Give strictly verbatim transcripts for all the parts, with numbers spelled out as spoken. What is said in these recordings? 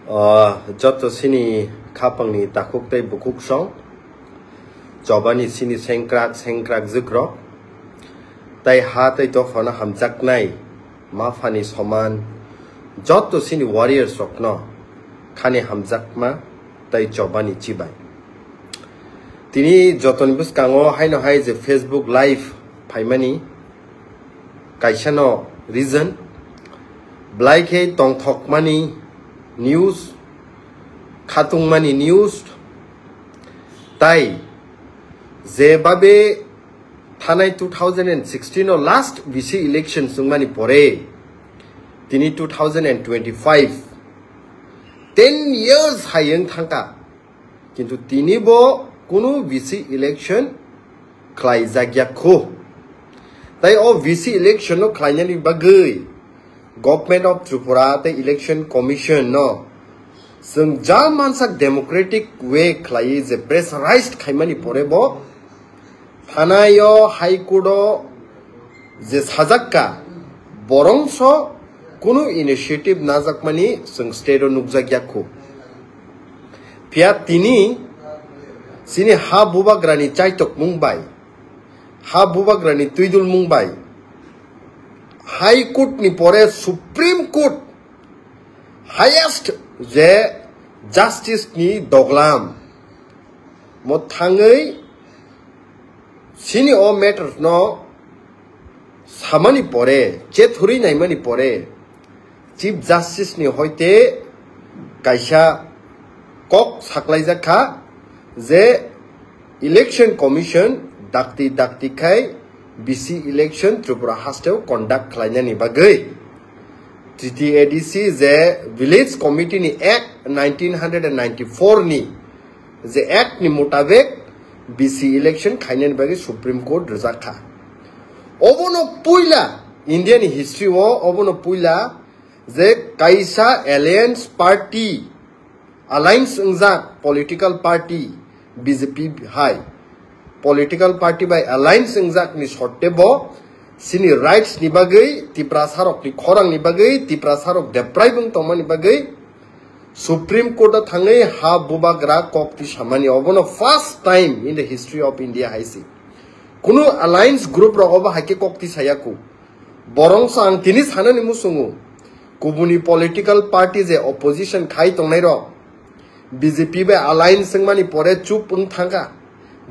O, joto sini khapangni takhuk tei bukhuk song, chobani sini sengkrak sengkrak jwkrok, tei ha tei dophano hamjaknai maphani soman joto sini warriors rokno khani hamjakma tei chobani chibai. Tini jotoni bwskango haino hai je Facebook live phaimani kaisano reason, belai khe tongthokmani news, khatungmani news, tai je babe thanai two thousand and sixteen o last V C election chwngmani pore tini two thousand and twenty-five, ten years hai wng thangkha, kintu tini bo kunu V C election khlaijakya khu. Tai o V C election no khlainani bagwi Government of Tripura tei Election Commission no chwng ja mansak democratic way khlaiwi je pressurized khaimani pore bo thanaio High Court o je sajakka, borongso kunu initiative najakmani chwng state o nukjakya khu. Phiya tini chini ha bubagrani chaitokmung bai, ha bubagrani twidulmung bai High Court ni pore Supreme Court, highest je justice ni doglam mo thangwi sini o matter no samani pore, chethurwi naimani pore, Chief Justice ni hoite kaisa kok saklaijak kha je Election Commission dakti dakti khai V C election Tripura hasteo conduct khlainani bagwi T T A D C je Village Committee ni Act nineteen hundred and ninety-four ni je Act ni mutabek V C election khainani bagwi Supreme Court rwjak kha. Obono puila India ni history o obono puila je kaisa alliance party, alliance wngjak political party B J P hai political party bai alliance wngjak ni sorte bo sini rights ni bagwi, Tiprasa rok ni khorang ni bagwi, Tiprasa rok deprive wng tongmani bagwi Supreme Court o thangwi ha bubagra kok tisamani, obono first time in the history of India hai se. Kunu alliance group rok obo hai khe kok tisaya ku. Borongsa ang tini sanani musungo, kubuni political party je opposition khai tongnai rok, B J P bai alliance wngmani pore chup wng thangkha,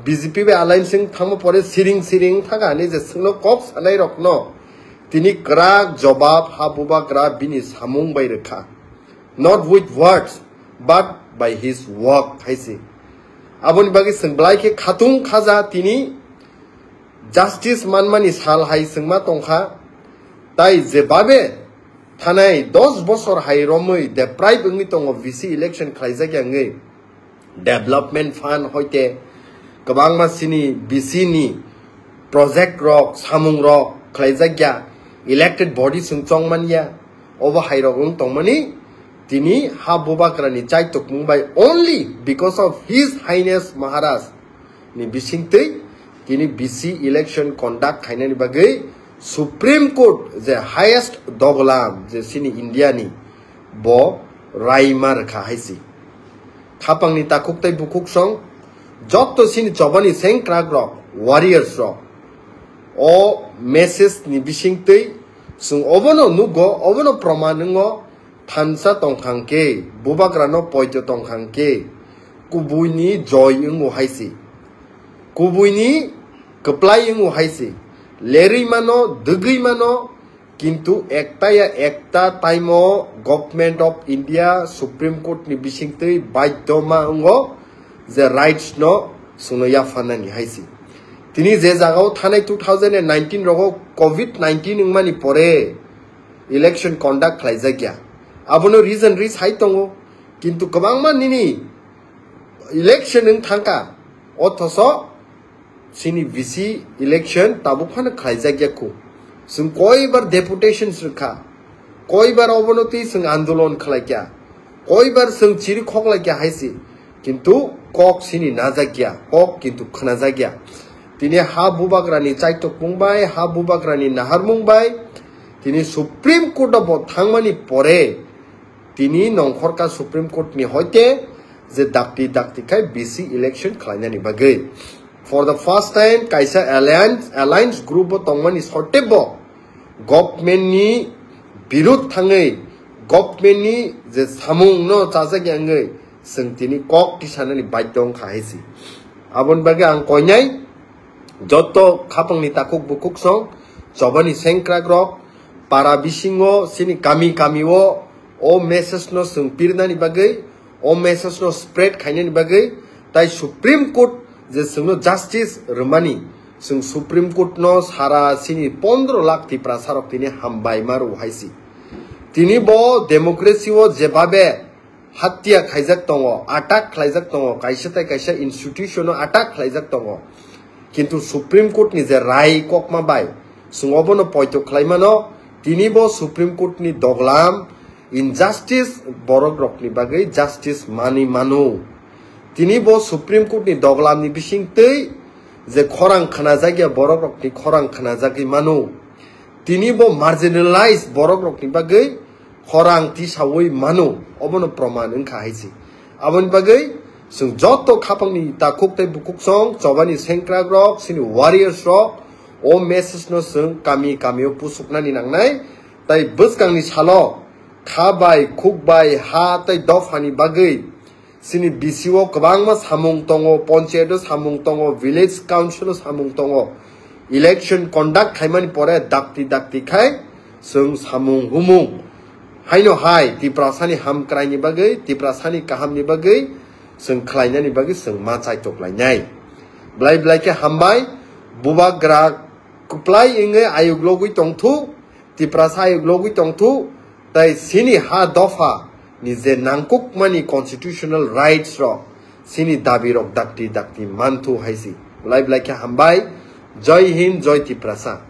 B J P bai alliance wng thangma pore siring siring wng thangkha hinwi je chwngno kok sanai rokno tini kwrak jobab ha bubagra bini samung bai rwkha. Not with words, but by his work hai se. Aboni bagwi chwng belai khe khatung khaja tini justice manmani sal hai chwngma tongkha. Tai je babe thanai dos bosor hai romwi deprive wngwi tongo V C election khlaijak ya wngwi. Development fund hoite kwbangma sini V C ni project rok, samung rok khlaijak ya, elected body chwng chong man ya, obo hai rok wng tongmani tini ha bubagra ni chai tokmung bai only because of His Highness Maharaj ni bisingtwi tini V C election conduct khainani bagwi Supreme Court je highest dogolam je sini India ni bo raima rwkha hai se. Khapangni takhuk tei bukhuk song, jotto sini chobani sengkrak rok, warriors rok. O message ni bisingtwi chwng obono nugo, obono proman wngo, thansa tongkhang khe, bubagrano poito tongkhang khe, kubuini joy wngo hai se. Kubuini kwplai wngo hai se. Lerwi mano, dwgwi mano, kintu ekta ya ekta time o Government of India Supreme Court ni bisingtwi baidhyo ma wngo je rights no chwngno yapharnani hai se. Tini je jagao thanai two thousand and nineteen rogo covid nineteen wngmani pore election conduct khlaijak ya. Abono reason ri sai tongo, kintu kwbangma nini election wng thangkha, othoso sini V C election tabuk phano khlaijak ya khu. Chwng koibar deputations rwkha, koibar obono twi chwng andolon khlaikha, koibar chwng chiri khoklaikha hai se, kintu kok sini najak ya, kok kintu khwnajak ya. Tini ha bubagrani chaitokmung bai, ha bubagrani naharmung bai, tini Supreme Court o bo thangmani pore, Tini nongkhorka Supreme Court ni hoite je dakti dakti khai B C election khlainani bagwi. For the first time kaisa alliance, alliance group o tongmani sortebo government ni birud thangwi government ni je samung no chajak yangwi chwng tini kok tisanani baidhyo wngkha hai si. Aboni bagwi ang koinai joto khapangni takhuk bukhuk song chobani sengkrak rok para bisingo chini kami kami o o message no chwng pirnani bagwi, o message no spread khainani bagwi, tai Supreme Court je chwngno justice rwmani, chwng Supreme Court no sara chini pondro lakh Tiprasa rok tini hambai ma rw hai si. Tini bo democracy o jebabe hatya khaijak tongo, attack khlaijak tongo, kaisa tai kaisa institution o attack khlaijak tongo. Kintu Supreme Court ni je rai kokma bai chwng obono poito khlai mano, tini bo Supreme Court ni doglam injustice borok rokni bagwi justice manwi mano. Tini bo Supreme Court ni doglam ni bising twi je khorang khna jakya borok rokni khorang khna jagwi mano. Tini bo marginalized borok rokni bagwi khorang tisawi mano, obono proman wngkha hai si. Aboni bagwi chwng joto khapangni takhuk tei bukhuk song chobani sengkrak rok, chini warriors rok, o message no chwng kami kami o pusuknani nangnai. Tai bwskangni salo kha bai, khuk bai, ha tei dophani bagwi chini B C o kwbangma samung tongo, ponchayat o samung tongo, village council o samung tongo. Election conduct khaimani pore dakti dakti khai chwng samung humung haino hai Tiprasani hamkraini bagwi, Tiprasani kahamni bagwi chwng khlainani bagwi chwng ma chaitok lainai. Blai blai khe hambai, bubagra kwplai wngwi ayuk logwi tongthu, Tiprasa ayuk logwi tongthu, tai chini ha dopha ni je nangkukmani constitutional rights rok, chini dabi rok dakti dakti manthu hai si. Blai blai khe hambai, Jai Hind, Jai Tiprasa.